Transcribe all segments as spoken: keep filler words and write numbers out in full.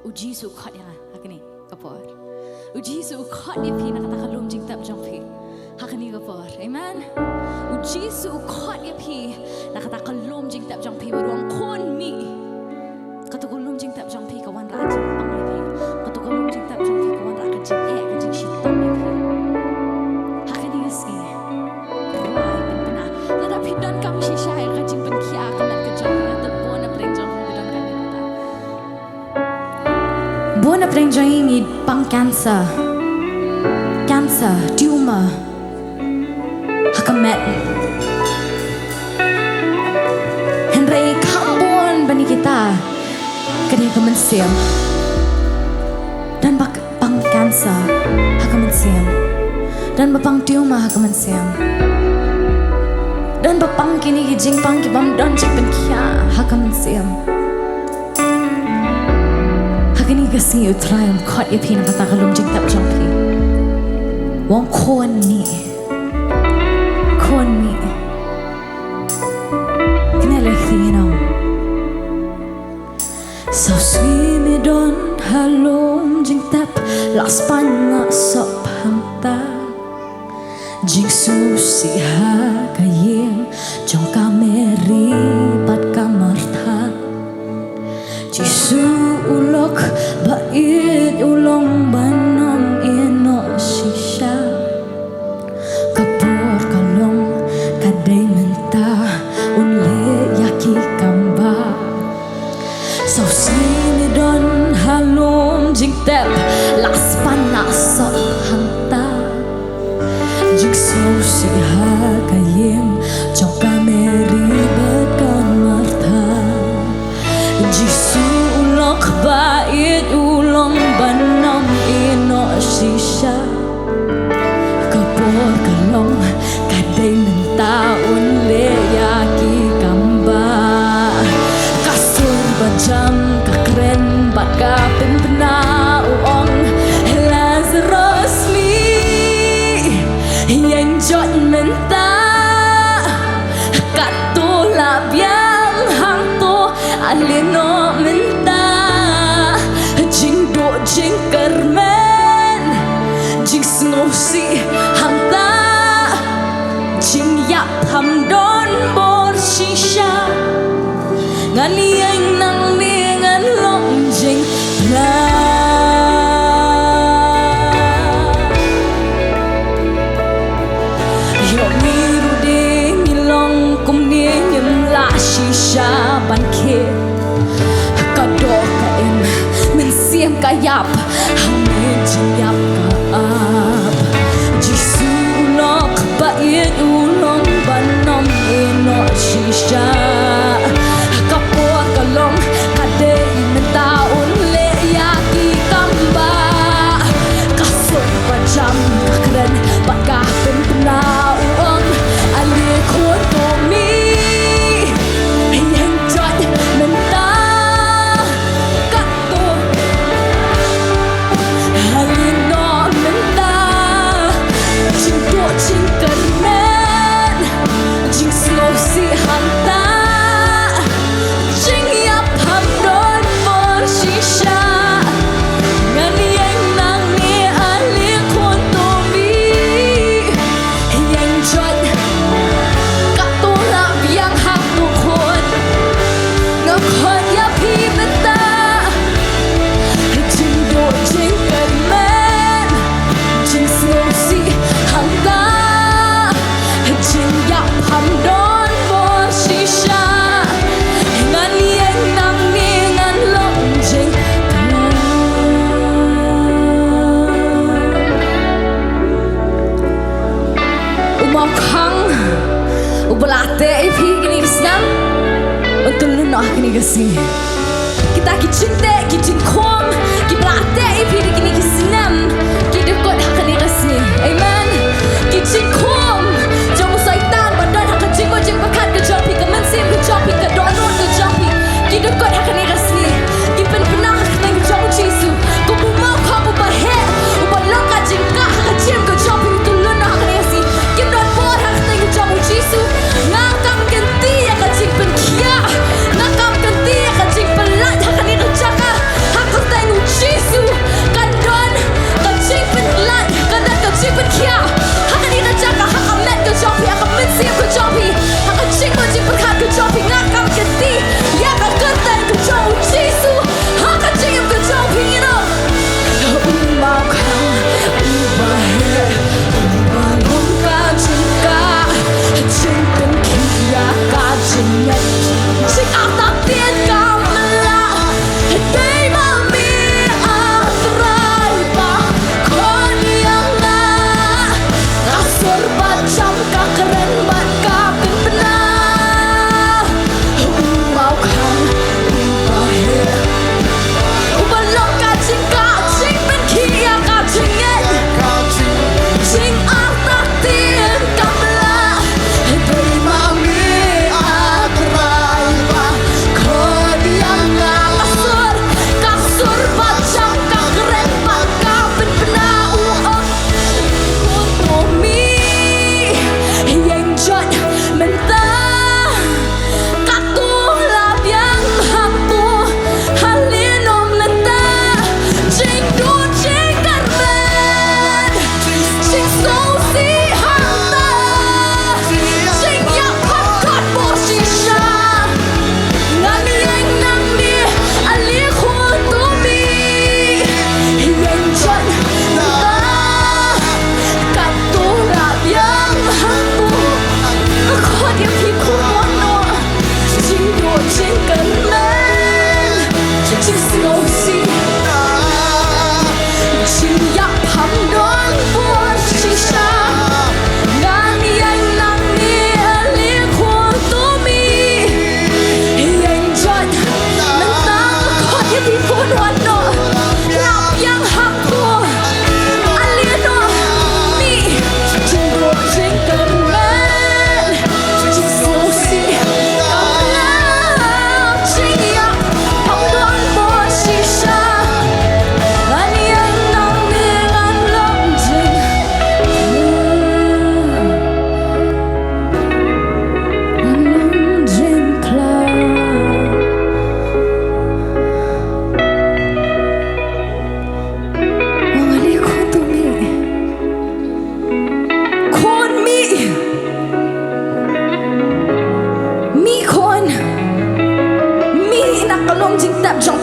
U Jisu u khot ïa nga ha kane ka por. U Jisu u khot ïa phi na kata ka lum jingtep jong phi ha kane ka por. Amen. U Jisu u khot ïa phi na kata ka lum jingtep jong phi, ba u ong khun mih. Kata ka lum jingtep jong phi ka wanrah ka jingpang ïa phi. Kata ka lum jingtep jong phi ka wanrah ka jingeh, ka jingshitom ïa phi. Ha kane ka sngi, wai pynpna. Lada phi donkam shisha ïa ka jingpynkhiah ka met ka jong phi, lada bun na pdeng jong phi donkam ïa kata. Bun na pdeng jong ngi ngi pang cancer. Cancer, tumor ha ka met. Hynrei kham bun ban ïa kita ka dei ka mynsiem. Don ba pang cancer ha ka mynsiem. Don ba pang tumor ha ka mynsiem. Don ba pang kine ki jingpang ki bym don jingpynkhiah ha ka mynsiem. Ha kane ka sngi U Trai u khot ïa phi na kata ka lum jingtep jong phi. U ong khun mih. Khun mih. Kane lei kti ngi nong. Saw sngi me don ha lum jingtep, la spah la sop hangta. Jingsngewsih ha ka ïing jong ka Mary bad ka Martha. Jisu u lok ba ïeit u long ban ym ïehnoh shisha. Ka por ka long ka dei mynta un leh ïa ki kam ba. Saw sngi me don ha lum jingtep, la spah la sop hangta. Jingsngewsih ha ka ïing jong ka Mary bad ka Martha. Jisu u lok ba ïeit u long ban ym ïehnoh shisha. Ka por ka long ka dei mynta un leh ïa ki kam ba. Ka sur ba jam ka kren bad ka pynbna, u ong Lazarus mih, ïeng jot mynta. Katto la biang hangto, ale noh mynta. Jingduh jingkyrmen, jingsngewsih hangta. Jingïap ham don bor shisha. Ngan ïeng nangne ngan long jingpyrshah. Ïoh ngi ruh de ngi long kumne, ngim lah shisha ban khet. Ka doh ka im, mynsiem ka ïap, hangne jingïap ka ap. Jisu u lok ba ïeit u long ban ym ïehnoh shisha. Ka por ka long ka dei mynta un leh ïa ki kam ba. Ka sur ba jam ka kren bad ka pynbna, u ong ale khun to mih, ïeng jot mynta. Katto ale noh mynta. Jingduh jingkyrmen, jingsngewsih hangta. Jingïap ham don bor shisha. Ngan ïeng nangne ale khun to mih. Ïeng jot. Katto la biang hangto khun. Nga khot ïa phi mynta. Jingduh jingkyrmen, jingsngewsih hangta. Jingïap ham don bor shisha. Ngan ïeng nangne ngan long jingpyrshah. U Mawkhang uba la teh ïa phi kine ki snem un kylluid noh ha kine ki sngi. Kita ki jingteh, ki jingkhum kiba la teh ïa phi da kine ki snem, ki dkut ha kane ka sngi. Amen. Ki jingkhum jong u Soitan ba don ha ka jingmut jingpyrkhat ka jong phi, ka mynsiem ka jong phi, ka dohnud ka jong phi, ki dkut ha kane ka sngi. Ki pynbna ha ka kyrteng ka jong u Jisu. Kum u Mawkhang uba heh, uba long ka jingkah ha ka jingim ka jong phi, un kylluid noh ha kane ka sngi. Kim don bor ha ka kyrteng ka jong u Jisu. Nga kam kynti ïa ka jingpynkhiah. Nga kam kynti ïa ka jing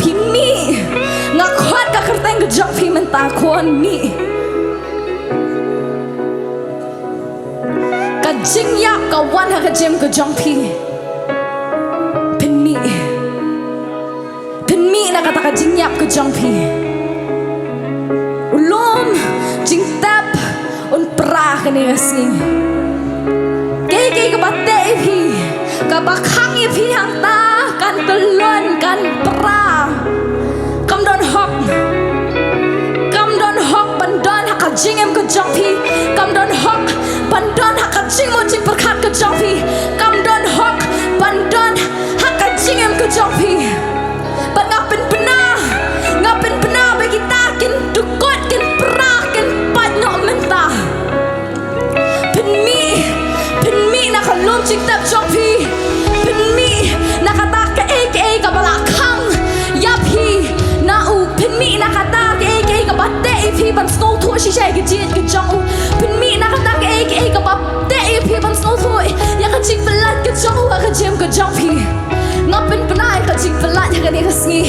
Phi mih. Nga khot ka kyrteng ka jong phi mynta, khun mih. Ka jingïap ka wan ha ka jingim ka jong phi. Phin mih. Phin mih na kata ka jingïap ka jong phi. U lum jingtep un pra kane ka sngi. Kaei kaei kaba teh ïa phi, kaba khang ïa phi hangta, kan tyllun, kan pra. Kam don hok. Kam don hok ban don ha ka jingim ka jong phi. Kam don hok ban don ha ka jingmut jingpyrkhat ka jong phi. Kam don hok ban don ha ka jingim ka jong phi. Bad nga pynbna, nga pynbna ba kita kin dukot, kin pra, kin pait noh mynta. Phin mih, phin mih na ka lum jingtep jong phi. Phin mih na kata kaei kaei kaba la khang ïa phi na u. Phin mih na kata kaei kaei kaba teh ïa phi ban sngewthuh shisha ïa ka jingim ka jong u. Phin mih na kata kaei kaei kaba teh ïa phi ban sngewthuh ïa ka jingpynlait ka jong u ha ka jingim ka jong phi. Nga pynbna ïa ka jingpynlait ha kane ka sngi.